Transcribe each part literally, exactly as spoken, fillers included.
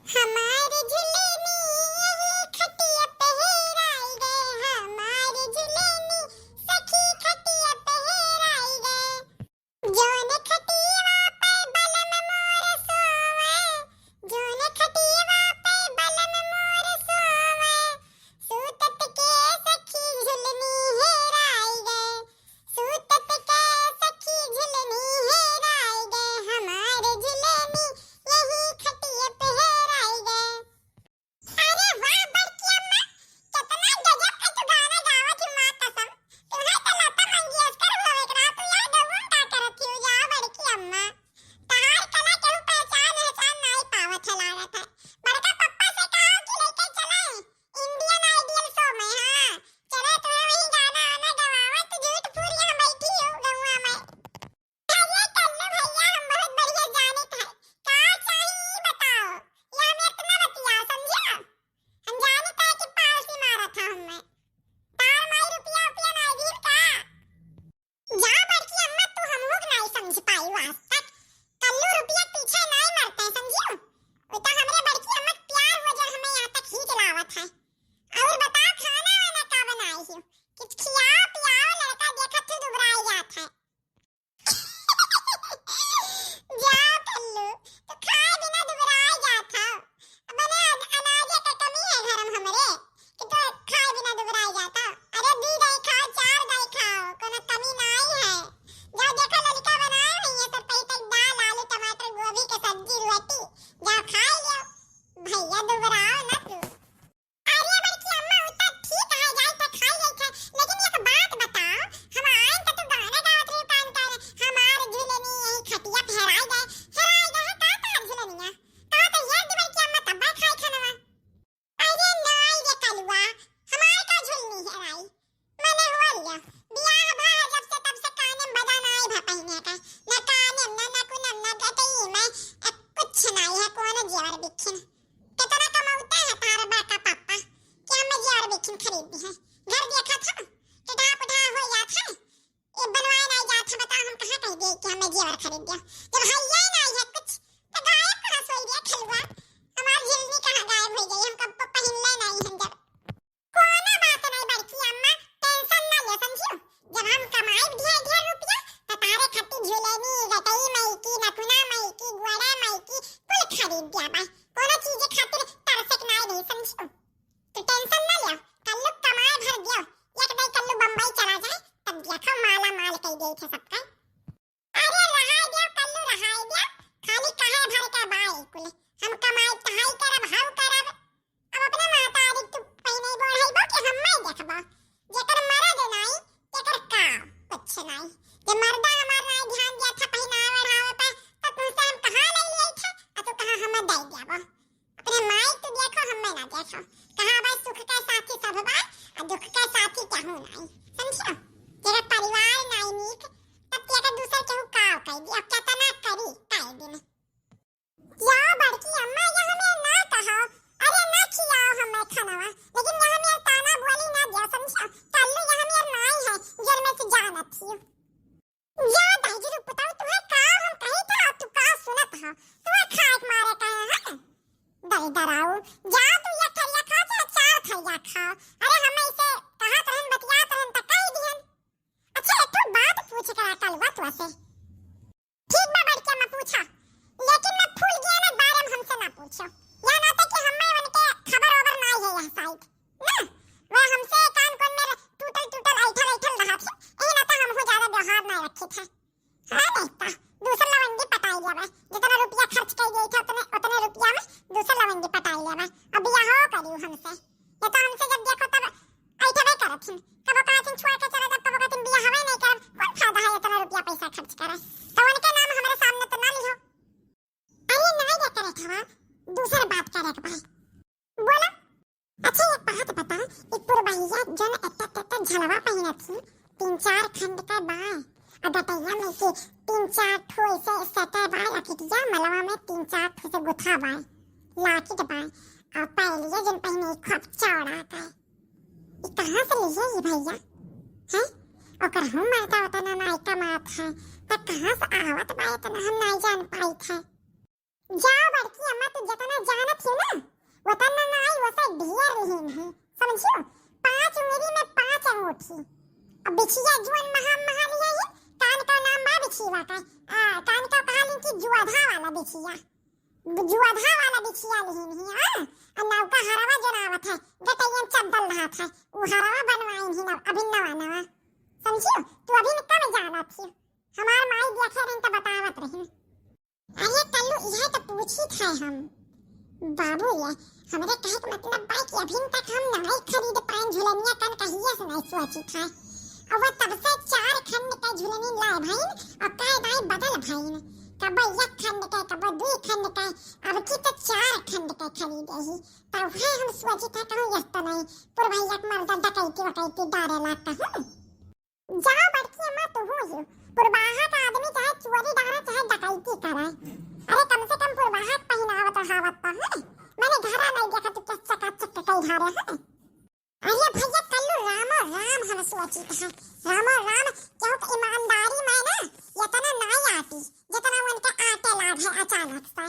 हमार झुलनी यही खटिया पे हेराई गए, हमार झुलनी सखी खटिया पे हेराई गए। जौन खटिया पे बलम मोर सोवे, जौन खटिया पे बलम मोर सोवे, सूतत के सखी झुलनी हेराई गए, सूतत के सखी झुलनी हेराई गए, हमार झुलनी यही खटिया पे हेराई गए। अरे वाह बड़की अम्मा, कितना गजब का तू गाना गावत ही माँ कसम। तुम्हें तो लता मंगेशकर होवे के रहा, तू यहाँ डबुन का करत ही जा बड़की अम्मा। तहार कला केहू पहचान वहचान नाई पावत है लागत है। बड़का पप्पा से कहो कि लेके चले Indian Idol show में, हाँ। चले तुम्हें वही गाना आना गवावत, झूठ फूल यहाँ बैठी हो गौआ में। अरे कल्लू भैया, हम बहुत बढ़िया जानित है। का चाही ई बताओ, या हम इतना बतिया समझिया? हम जानित है कि पाउस ही मारा था हमें। तार माई रुपया, रुपया नाई दीन का? जा बड़की अम्मा, तू हमहू के नाई समझ पाई आज तक। कल्लू रुपया पीछे नाई मरते हैं, समझियो? वो तो हमरे बड़की अम्मा के प्यार हो जो हमें यहाँ तक ही लावत है। और बता, खाना वाना का बनाई हो? कि खियाओ पियाओ, लड़का देखत ही दुबराई जात है। जा कल्लू, तू खाए बिना दुबराए जात हौ। मने अन-, अनाजे के कमी है घर में हमरे, कि तू खाए बिना दुबराए जात हौ। अरे, दुई दाई खाओ, चार दाई खाओ, कोनो कमी नाई है। जाओ देखो, ललिका बनाए हुई है, सब पही तक दाल, आलू, टमाटर, गोभी के सब्जी, रोटी। जाओ खाए लियो। भैया, दुबराओ ना तू। अरे बड़की अम्मा, उ त ठीक है, जाए त खाई लेत है, लेकिन एक बात बताओ, हम आएन त तू गाना गावत रही, कान कर, हमार झुलनी यही खटिया पे हेराई गए, हेराई गए है का तोहार झुलनिया? कहो तो ये दी बड़की अम्मा, तब खाई खानवा। अरे नाई रे कलुआ, हमार का झुलनी हेराई? मने हुआ लिया, बियाह भा है जब से, तब से काने में बजा नाई भा पहिने का, न काने में, न नकुनम, न गटई में, ए, कुछ नाई है, कोनो जेवर बिखिन। कितना कमाउते हैं तारे बड़का पापा कि हमें जेवर बिखिन खरीद दी है। घर देखा था, टेढ़ा पेढ़ा हो जात है, ये बनवाए नाई जात है, बताओ हम कहाँ कह दिए कि हमें जेवर खरीद दिया, जब है ये नाई है कुछ, तो गायब कहाँ सोई रे खलुआ? हमार झिलनी कहाँ गायब हो गई, हम कब पहन ले नाई हम जब कोनो बात नहीं बड़की अम्मा, tension ना ले समझियो। जब हम कमाई ढेर ढेर रुपया, त तारे खातिर झुलेनी, गटई माई की, नथुना माई की, गुआरा माई की, कुल खरीद दिया बा। कोनो चीज खातिर तरसे के नाई नहीं समझियो। तू tension ना ले, कल्लू कमाए भर दियो। एक दाई कल्लू बम्बई चला जाए, तब देखो माला माल कई देई थे सबका। अरे रहाई द्या कल्लू, रहाई द्या, खाली कहे भर के बाई कुल। हम कमाई तहाई करब, हाउ करब। अब अपने महतारी तू पहिने बोढ़ाई बो कि हम नहीं देखबो। जेकर मरद नाई, तेकर काम कुछ नाई। जे मर्दा हमार नाई ध्यान दिया था पहिनावे ओढ़ावे पे, तो तुमसे हम कहाँ ले लिए थे, और तू कहाँ हमें दे दिया बो। अपने माई तू देखो, हमें ना देखो। कहाँ बा सुख के साथी सब बा, आ दुख के साथी केहू नाई। समझियो? तेरा परिवार नाई नीक, तब तेरा दूसर केहू काव कह दिया, केतना करी, कह दिन। या बड़की अम्मा, या हमें ना कहो, अरे ना खियाओ हमें खानवा, लेकिन या हमें ताना बोली ना दिया, समझियो? कल्लू या हमें नाई है, जर में से जानत हियो। या दाई जी, रुक बताओ, तुम्हें का हम कही था, तू का सुनत हो? तुम्हें खाए के मारे कहे हैं? दरिद्राऊ, जा तू एक थरिया खा, चाहे चार थरिया खाओ। अरे, हम इसे कहत रहन, बतियात रहन, त कह दिहन। अच्छा, एक ठो बात पूछे के रहा कलुआ तुआ से। ठीक बा, बड़की अम्मा, पूछा, लेकिन ना फूल ज्ञान के बारे में हमसे ना पूछो। या नाते कि हमें उनके खबर ओबर ना है यह शायद। ना, वह हमसे कान कोन में टूटल टूटल, ऐठल ऐठल रहा थी, यही नाते हमहू ज्यादा व्यवहार ना रखे थे। हाँ, नहीं तो दूसर लवंगी पटाई लेबे। जितना रुपया खर्च कर गई थे, उतने, उतने रुपया में दूसर लवंगी पटाई लेबे। अब बियाहो करियो हमसे। ये तो हमसे जब देखो तब ऐठबे करत हिन। कबो कहत हिन छोड़ के चला जाब, कबो कहत हिन बियाहवे नहीं करब। कौन फायदा है इतना रुपया पैसा खर्च करे? तो उनके नाम हमारे सामने तो ना लिहो। अरे नहीं रे करे थवा, दूसर बात करे के भाई। बोलो। अच्छा, एक बात बता, ई पुरबहिया जन एत्ता तेत्ता झलवा पहिनत ही, तीन चार खंड का बाय, आ गटैया में के तीन चार ठो ऐसे सटे बाय, आ किटिया मलवा में तीन चार ठो से गुथा बाय, लाकिट बाय, आ पैलिया जन पहिने खूब चौड़ा का। ई कहाँ से लिए ई भैया? हैं? ओकर हम मर्दा उतना नाई कमात है, त कहाँ से आवत बा इतना हम नाई जान पाइत है। जाओ बड़की अम्मा, तू जितना जानत क्यों ना? वतन ना आई, वसे ढेर रहीन है, समझियो? पाँच उंगली में पाँच अंगूठी। अब बिछिया जुअन महा महा लिया है, कान का नाम बा बिछिया का, आ, कान का कहा ली कि जुआधा वाला बिछिया, जुआधा वाला बिछिया लिहीन ही, हाँ? आ नौका हरवा जनावत है, गटैयन चद्दल रहत है, उ हरवा बनवाइन ही ना, अभी नवा नवा, समझियो? तू अभी न कम जानत ही, हमार माई देखे रही तो बतावत रही। अरे कल्लू, इहे तो पूछित है हम। बाबू रे, हमरे कहे के मतलब बा कि अभिन तक हम नाई खरीद पाएन झुलनिया, कन कहिए से नाई सोचित है। अब वो तब से चार खंड के झुलनी लाए भइन, और कई दाई बदल भइन, कबो एक खंड के, कबो दुई खंड के, अब की तो चार खंड के खरीदे ही। तब है हम सोचित है कहूँ यस तो नहीं, पुरवैया के मर्दा डकैती वकैती डारे ला कहूँ। जाओ बड़की अम्मा, तुहू ही। पुरबाहा का आदमी चाहे चोरी डारे, चाहे डकैती करे। अरे, कम से कम पुरबाहा के पहिनावत ओढ़ावत तो है। मैंने घरा नहीं देखा तू क्या चकाचक कई धारे है। अरे भैया, कल्लू रामो राम हम सोचित है। रामो राम, क्यों कि ईमानदारी में ना, इतना नहीं आती, जितना उनके आटे लाग है अचानक से।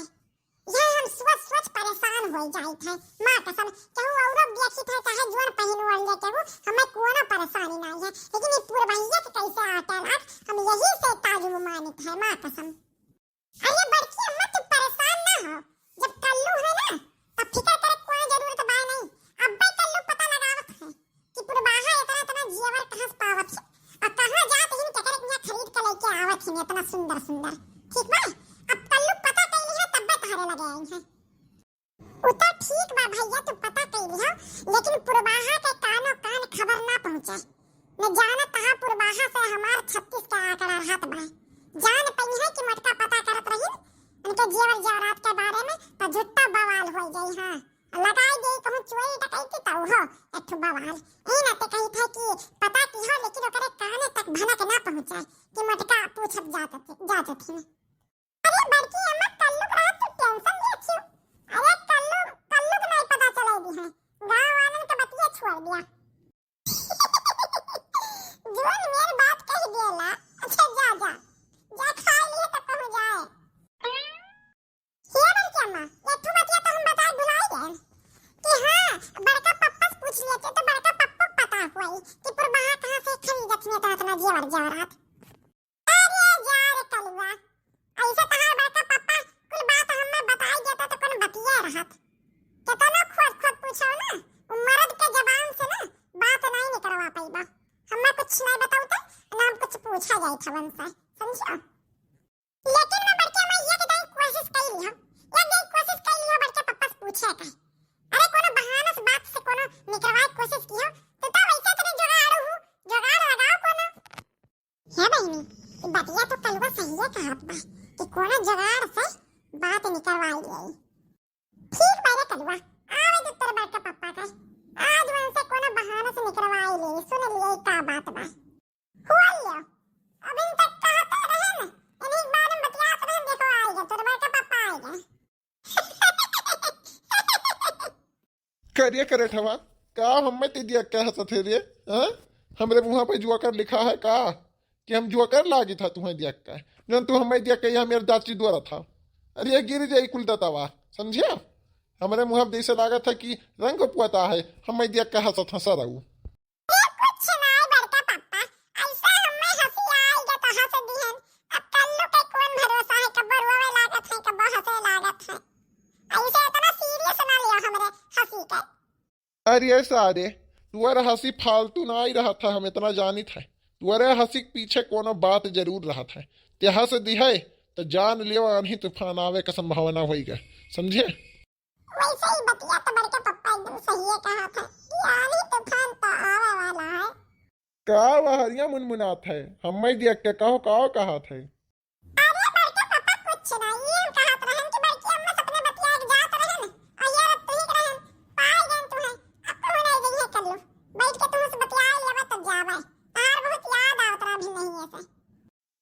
यह हम सोच सोच परेशान हो जाइत है। माँ कसम, केहू औरो देखित है, चाहे जोन पहिन ओढ़ ले केहू, हमें कोनो परेशानी नहीं है, लेकिन ये पुरवैया के कैसे आटे लाग, हम यही से ताजुब मानित है, माँ कसम। अरे बड़की अम्मा, तू परेशान ना हो, जब कल्लू है ना, तब फिकर करे के कोनो जरूरत बा नहीं। अब्बे कल्लू पता लगावत है कि पुरबाहा इतना इतना जेवर कहाँ से पावत है, और कहाँ जात हिन, केकरे के यहाँ खरीद के लेके आवत हिन इतना सुंदर सुंदर। ठीक बा, अब कल्लू पता कैली है, तब्बे तहरे लगे आई है। उ तो ठीक बा भैया, तू पता कैली हो, लेकिन पुरबाहा के कानो कान खबर ना पहुँचे। न जाने कहाँ पुरबाहा से हमार छत्तीस के आंकड़ा रहत बा। जान पइहे कि मोटका पता करत रही उनके जेवर जेवरात के बारे में, तो झुट्टा बवाल हो जाई। हाँ, लगाई दे कहूँ चोरी डकैती तो हो एक ठो बवाल। ए ना ते कही था कि पता की हो, लेकिन ओकरे काने तक भनक ना पहुँचे कि मोटका पूछत जात थे, जात थे। अरे बड़की अम्मा, कल्लू के रहत तू tension लेत छियो। अरे कल्लू, कल्लू के नहीं पता चले दी है, गाँव वालन के बतिया छोड़ दिया। जोन मेर बात कह देला। अच्छा जा, जा, जा खा लिए तो कहूँ जाए। हे बड़की अम्मा, ये तू बतिया तो हम बताए भुलाई गए कि हाँ, बड़का पप्पा से पूछ लेते तो बड़का पप्पा को पता हुआ कि पुरबाहा कहाँ से खरीदत में इतना इतना जेवर जेवरात। अरे जा रे कलुआ, ऐसे तहार बड़का पापा कुल बात हमें बताई देता तो कौन बतिया रहत। केतनो खोद खोद पूछो ना, उ मर्द के जबान से ना बात नहीं निकलवा पाइबा। हमें कुछ नहीं बताऊ तो ना हम कुछ पूछा जाए था उनसे, समझियो? लेकिन मैं बड़के मैं एक दाई कोशिश कर लियो, एक दाई कोशिश कर लियो बड़के पापा से पूछे का। अरे कोनो बहाना से बात से कोनो निकलवाए कोशिश कियो, तो तब ऐसे तेरे जुगाड़ हूँ, जुगाड़ लगाओ कोनो। हे बहिनी, ई बतिया तो कलुआ सहिए कहत बा कि कोनो जुगाड़ से बात निकलवाई लेई। ठीक बा रे कलुआ, आवे दे तोर बड़का पप्पा का, आज उनसे कोनो बहाना से निकलवाई लेई, सुन लिए का बात बा। हुआ लियो, अभी तक कहते रहे न, इन्हीं के बारे में बतियात रहे, देखो आएगा, तोर बड़का पप्पा आएगा। करिए करे ठवा, का हमें ते दिया क्या हंसत है रे? हाँ? हमरे मुँह पे जुआकर लिखा है का? कि हम जुआकर लागी था तुम्हें दिया का? जौन तू हमें दिया का, यह मेरे दाची द्वारा था। अरे ये गिर जाई कुल दतावा, समझिया? हमरे मुँह पे जैसे लागत है कि रंग पुआता है, हमें दिया का हंसत हंसा रहू। ए, कुछ नाय बड़का पप्पा, ऐसा हमें हंसी आइगा तो हंस दिहन। अब कल्लू के कौन भरोसा है, कब रोवे लागत है, कब हंसे लागत है। ऐसे इतना serious ना लियो हमरे हंसी के। अरे सारे, तुअर हंसी फालतू ना ही रहत है, हम इतना जानित है। तुअरे हंसी के पीछे कोनो बात जरूर रहत है। ते हंस दिहे, तो जान लियो आन्ही तूफान आवे का संभावना होइगा, समझे? वैसे ही बतिया तो बड़के पप्पा एकदम सही है कहा था कि आंधी तूफान तो आवे वाला है। का वहरिया मुनमुनात है? हम्मे देख के कहो, का कहा थे? अरे बड़के पप्पा कुछ नहीं, ये हम कहत रहन कि बड़की अम्मा सपने बतिया के जात रहन, और ये रत ठीक रहन, पाए गए तुम्हें, अब तो नहीं गई है कल्लू, बैठ के तुमसे बतिया लेवा तब जावे, तार बहुत याद आवत रहा भी नहीं ऐसे।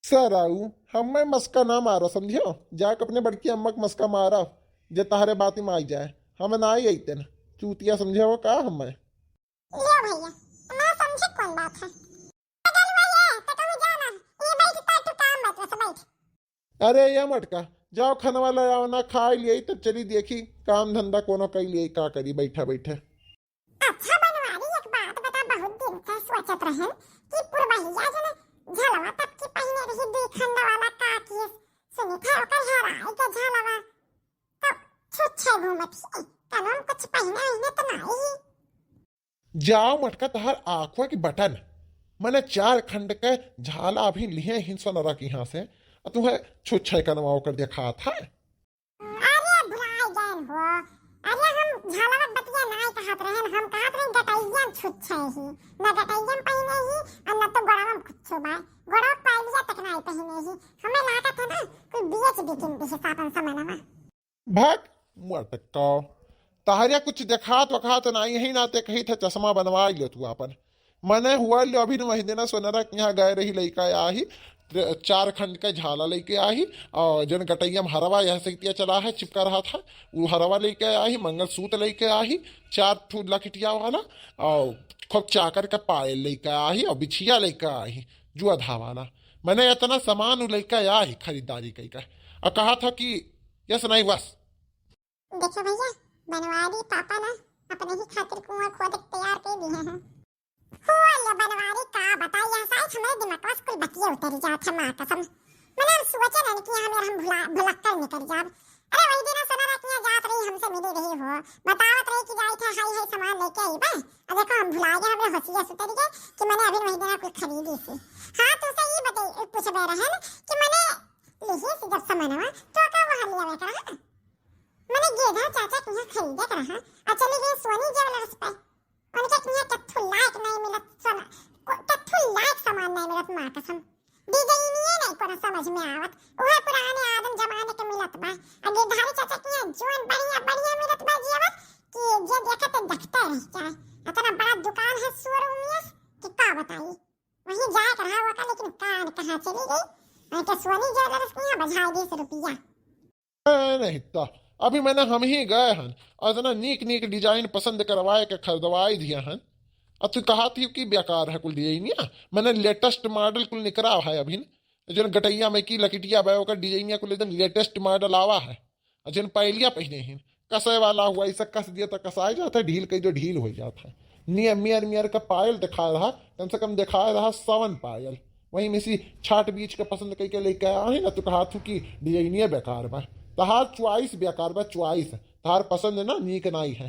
सराऊ, हमें मस्का ना मारो, समझियो? जाके अपने बड़की अम्मा के मस्का मारो, जे तहरे बाती में आई जाए। हम ना आई अइते न, चूतिया समझे हो का हमें? लियो भैया, ना समझे कौन बात है? अगर वो ये, तो कहूँ जाना, ये बैठ तो तू काम मत बस बैठ। अरे ये मटका, जाओ, खाना वाला आओ ना, खाई लिये, तब चली देखी काम धंधा कोनो कई लिये, का करी बैठा बैठा। अच्छा बनवारी, एक बात बता, बहुत दिन से सोचत रहन कि पुरबहिया जन झलवा तब की पहिने रही, दुई खंड वाला का किस, सुनी था ओकर हेराई के झलवा, तब छुच्छे घूमत ही, कनों कुछ पहिने वहिने तो नाई। जाओ मटका, तहार आँखवा की बटन, मने चार खंड के झाला अभी लिहे हिन सोनरा की यहाँ से, आ तुम्हें छुच्छे कनवा ओकर देखात है। अरे भुलाए गए हो, अरे हम झालवा बतिया नाई कहत रहन, हम कहत रहन गटैया में छुच्छे ही, न गटैया में पहिने ही, और न तो गोड़वा में कुच्छो बा, गोड़वा पायलिया तक नाई पहिने ही, हमें लागत है ना कोई बेच बिकिन दिहे सापन समनवा। भाग मटका, तहरिया कुछ देखात वखात नाई है, नाते कही था चश्मा बनवा लियो तू आपन। मने हुआ लियो अभी वही दिना सोनरा के यहाँ गए रही, लइका आही, त-, चार खंड का झाला लइके आही, और जन गटैया में हरवा यह सैतिया चला है, चिपका रहा था, वो हरवा लइके आही, मंगलसूत्र लइके आही, चार ठू लकटिया वाला, और खूब चाकर का पायल लइके आही, और बिछिया लइके आही, जुआ धावाला। मने इतना सामान उ लइके आही खरीदारी कइके, और कहा था कि यस नहीं बस। देखो भैया, बनवारी पापा ना अपने ही खातिर कुआं खोद के तैयार कर दिए हैं। हो ले बनवारी, का बताई, यह साइज हमारे दिमाग से कुल बतिये उतरी जात है, माँ कसम। मने हम सोचे रहन कि हमें हम भुला, भुलक्कड़ निकल जाब। अरे वही दिन सोनरा के यहाँ जात रही, हमसे मिली रही हो, बतावत रही कि जाई थे, हाई हाई सामान लेके आई बा। अब देखो हम भुला गए, हमरे होशिया से उतरी गए कि मने अभी वही दिन कुल खरीदी थी। हाँ, तुमसे ये बताई, पूछबे रहन कि मने लिही से जब सामानवा, तो का वहाँ लिया हुआ करा? मने गिरधारी चाचा के यहाँ खरीदे के रहा, आ चली गई सोनी ज्वेलर्स पे। उनके के यहाँ कत्थू लायक नहीं मिलत सोना, को-, कत्थू लायक सामान नहीं मिलत, माँ कसम। डिजाइनिये नहीं कोनो समझ में आवत, उहे पुराने आदम जमाने के मिलत बा। आ गिरधारी चाचा के यहाँ जोन बढ़िया, बढ़िया मिलत बा जियावा कि जे देखे तो देखते रह जाए। इतना बड़ा दुकान है शोरूम में कि का बताई। वहीं जाए के रहा हुआ का, लेकिन कान कहाँ चली गई। मैं के सोनी ज्वेलर्स के यहाँ बझाई दीस रुपया। ए, नहीं तो अभी मने हम ही गए हन और इतना नीक नीक डिजाइन पसंद करवाए के खरीदवाई दिया हन। अब तू कहा थी कि बेकार है कुल डिजाइनिया, मने लेटेस्ट मॉडल कुल निकरा है अभी न। जौन गटैया में की लकिटिया बा, ओकर डिजाइनिया कुल एकदम लेटेस्ट मॉडल आवा है। और जौन पायलिया पहिने हैं, कसे वाला हुआ, इसे कस दिया तो कसाए जाता है, ढील कई जो ढील हो जाता है। नियर, मियर, मियर का पायल दिखाए रहा, कम से कम दिखाए रहा सवन पायल। वहीं में से छाट बीच के पसंद कई के लेके आया है ना, तो कहा तू कि डिजाइनिया बेकार बा। तहार चॉइस बेकार बा, चॉइस। तहार पसंद ना नीक नाई है।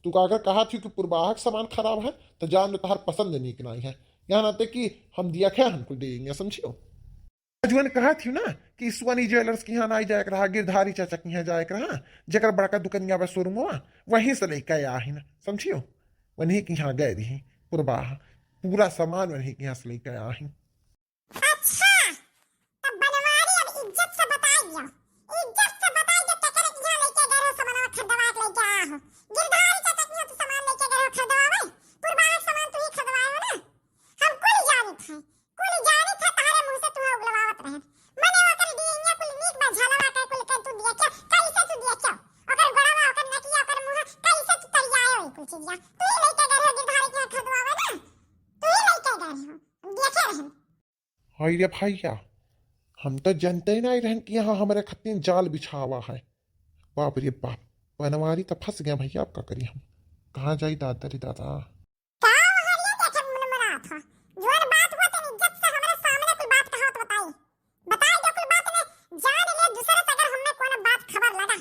तू का अगर कहा थी कि पुरबाहक सामान खराब है, तो जान लो तहार पसंद नीक नाई है। यहाँ नाते कि हम दिया खे हम कुल देंगे, समझियो? अजुअन कहा थी ना कि सोनी ज्वेलर्स के यहाँ नाई जाए के रहा, गिरधारी चाचा के यहाँ जाए के रहा, जेकर बड़का दुकनिया बा शोरूमवा, वहीं से लेके आया ही ना, समझियो? वहीं के यहाँ गए रही, पुरबाह, पूरा सामान वहीं के यहाँ से लेके आया ही। अच्छा, तब बनवारी अब इज्जत से बताइयो, इज्जत से बताइयो, केकरे के यहाँ लेके गए रहो सामानवा खरीदवा के लेके आया हो? गिरधारी चाचा के यहाँ तू सामान लेके गए रहो खरीदवावे, पुरबाह सामान तू ही खरीदवाए हो ना? हम कुल जानित है, कुल जानित है, तहरे मुँह से तू उगलवावत रहे। मने ओकर डिजाइनिया कुल नीक बा, झलवा के कुल के तू दिया क्या? कैसे तू दिया क्या? ओकर गोड़वा, ओकर नकिया, ओकर मुँह, कैसे तू तरियाए होई कुल चीजिया? तू ही लेके गए हो गिरधारी के खरीदवावे ना? तू ही लेके गए हो। हम देखे रहन। हाय रे भैया, हम तो जानते ही नहीं रहन कि यहाँ हमारे खातिर जाल बिछावा है। बाप रे बाप, बनवारी तो फंस गया भैया, अब का करी हम? कहाँ जाई दादा रे दादा? का वहरिया देखे मुनमुनात हो? जोन बात हुआ तनी इज्जत से हमरे सामने कुल बात कहावत बताई। बताई जो कुल बात ने जान ले, दूसरे से अगर हमने कोनो बात खबर लगा,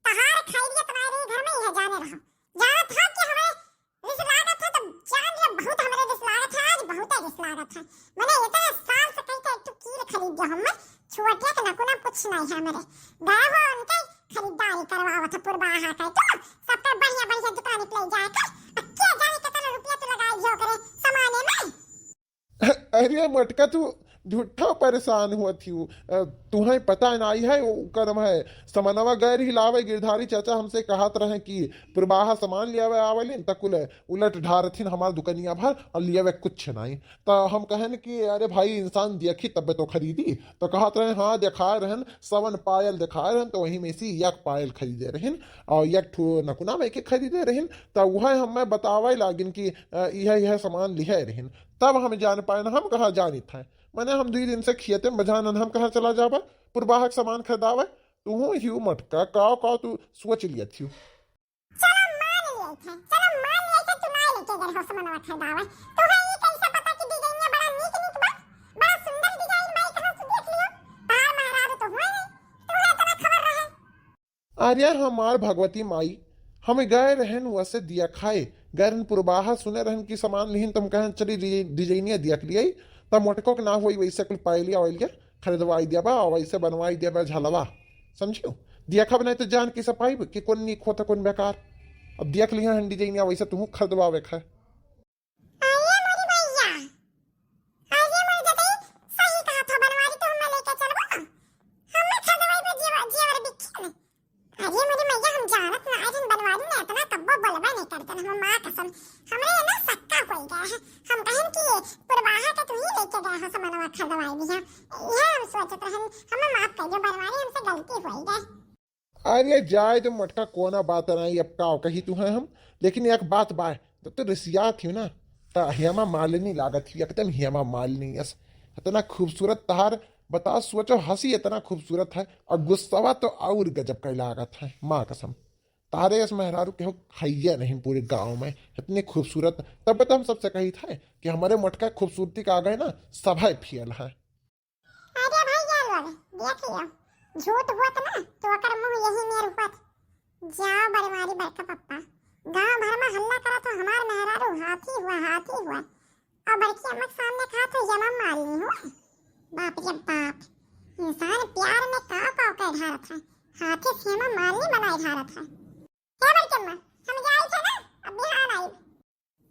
तहार खैरियत ना रही घर में, यह जाने रहो। जानत हो कि हमरे रिस लागत है, तो जान ले बहुत हमरे रिस लागत है, आज बहुते रिस लागत है। मने इतने साल से कहीं का एक ठो कील खरीद दिया हम, छोटे के ना कुना कुछ नहीं है हमरे। गए हो उनके खरीदारी करवावत है पुरबाहा का, तो सबका बढ़िया बढ़िया दुकान पे ले जाए के, अब क्या जाने कितना रुपया तो लगाई दियो करे सामाने में। अरे मटका, तू झूठा परेशान हुआ थी। अ, तुम्हें पता नहीं है, वो करम है, समनवा गए रही लावे, गिरधारी चाचा हमसे कहत रहे कि पुरबाहा सामान लियावे आवेलिन, त कुल उलट ढारथिन हमार दुकनिया भर और लियावे कुछ नहीं। त हम कहन कि अरे भाई, इंसान देखी तबे तो खरीदी। तो कहत रहे, हाँ, दिखाए रहन, सवन पायल दिखाए रहन, तो वहीं में से एक पायल खरीदे रहन और एक ठो नकुना में के खरीदे रहन। त वह हमें बतावे लागिन कि, अ, यह, यह सामान लिहे रहन। तब हम जान पाए ना, हम कहाँ जानित है। मने हम दुई दिन से खियते में बझानन, हम कहाँ चला जाबे पुरबाहक सामान खरीदावे। तुहूँ हियो मटका, काव काव तू सोच लिया थियो। चलो मान लिया थे, चलो मान लिया थे, तू ना लेके गए हो समनवा खरीदावे। तुम्हें ये कैसे पता कि डिजाइनिया बड़ा नीक नीक बा, बड़ा सुंदर डिजाइन बा, कहाँ से देख लियो? तार मेहरारू तो हुए नहीं, तुम्हें इतना खबर रहे। अरे हमार भगवती माई, हम गए रहन वैसे दिया खाए, गए रहन पुरबाहा सुने रहन कि सामान लिहिन, तुम कहन चली डि-, डिजाइनिया दिया के लिए, तब मोटको के ना होई वैसे कुल पायलिया वायलिया खरीदवाई दिया बा, वैसे बनवाई दिया बा झलवा, समझियो? दिया खब नहीं तो जान कैसे पाइब कि कौन नीक होता कौन बेकार। अब देख लिया हन डिजाइनिया वैसे तुहूँ खरीदवावे खाए। अरे मोरी मैया, अरे मोरी जतई, सही कहा था बनवारी तो हमें लेके चलबो ना, हमें खरीदवाई में जेवर, जेवर बिकिया ने। अरे मोरी मैया, हम जानत ना, आज हम बनवारी ने इतना कब्बो बोलबा नहीं करते ना, हम माँ कसम, हमरे ना सक्का होई गया है। हम कहन कि पुरवाहा के तू ही लेके गया हो समनवा खरीदवाई दिया, यह हम सोचत रहन, हमें माफ कर दो बनवारी, हमसे गलती होई गई। अरे जाए तो मटका, कोना बात नहीं, अब का कही तू है हम, लेकिन एक बात बा, जब तू रिसिया थी ना, तो हेमा मालिनी लागत थी, एकदम हेमा मालिनी यस। इतना खूबसूरत तार, बता सोचो, हंसी इतना खूबसूरत है और गुस्सावा तो और गजब का लागत है, माँ कसम। तारे यस मेहरारू केहू खाइए नहीं पूरे गांव में, इतनी खूबसूरत। तब तो हम सबसे कही था कि हमारे मटका खूबसूरती का आगे ना सभा फेल है। अरे भैया लोग, देख लियो, झूठ होत ना तो ओकर मुंह यही मेर होत। जाओ बनवारी बड़का पप्पा, गांव भर में हल्ला करत हो हमार मेहरारू हाथी हुआ, हाथी हुआ। और बड़की अम्मा के सामने कहा तो हेमा मालिनी हुआ। बाप रे बाप, इंसान प्यार में काव काव कर ढारत है, हाथी से हेमा मालिनी बनाए ढारत है। हे बड़की अम्मा, हम जाई थे ना, अब बिहान आई।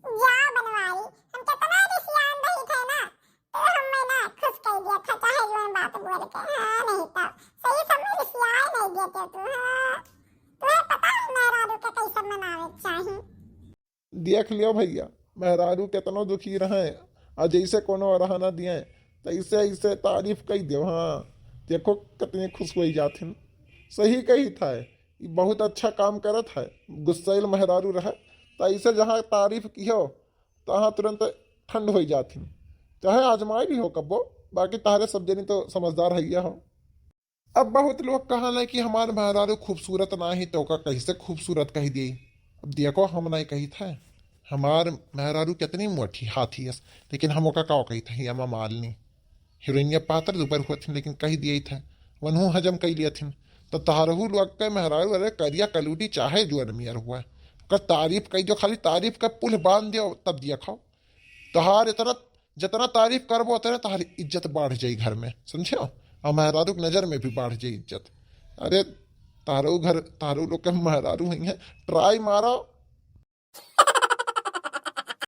जाओ बनवारी, हम कितना रिसियान रही थे ना, तो हमें ना खुश कर दिया था, चाहे जौन बात बोल के, हाँ, नहीं तो सही समय रिसियाए नहीं देते तू, हाँ। तुम्हें पता है मेहरारू के कैसे मनावे के चाही। देख लियो भैया, मेहरारू कितनो दुखी रहे, आ जैसे कोनो रहना दिए, तैसे ऐसे तारीफ कर दियो, हाँ। देखो कितनी खुश हुई जाथिन, सही कही था। ई बहुत अच्छा काम करत है। गुस्सैल मेहरारू रहे, त ऐसे जहाँ तारीफ किहो, तहाँ तुरंत ठंड होई जाथिन। चाहे आजमाई भी हो कब्बो, बाकी तारे सब जनी तो समझदार है हो। अब बहुत लोग कहले कि हमार मेहरारू खूबसूरत ना ही, तो ओका कैसे खूबसूरत कह दिए? अब देखो, हम नहीं कही थे, हमार मेहरारू कितनी मोटी हाथी है, लेकिन हम ओका का कही थे, हेमा मालिनी। हीरोइनिया पातर दुबर हुआ थिन, लेकिन कही दिए थे, वनहू हजम कई लिया थिन। तो तहरहू लोग के मेहरारू, अरे करिया कलूटी चाहे जो अनमियर हुआ, ओकर तारीफ कई दो, खाली तारीफ का पुल बांध दियो, तब दिया खाओ। तहार इतना, जितना तारीफ करबो, उतने तहार इज्जत बढ़ जाई घर में, समझे? और मेहरारू की नजर में भी बढ़ जाई इज्जत। अरे तारो घर, तारो लोग के मेहरारू हुई है, ट्राई मारो,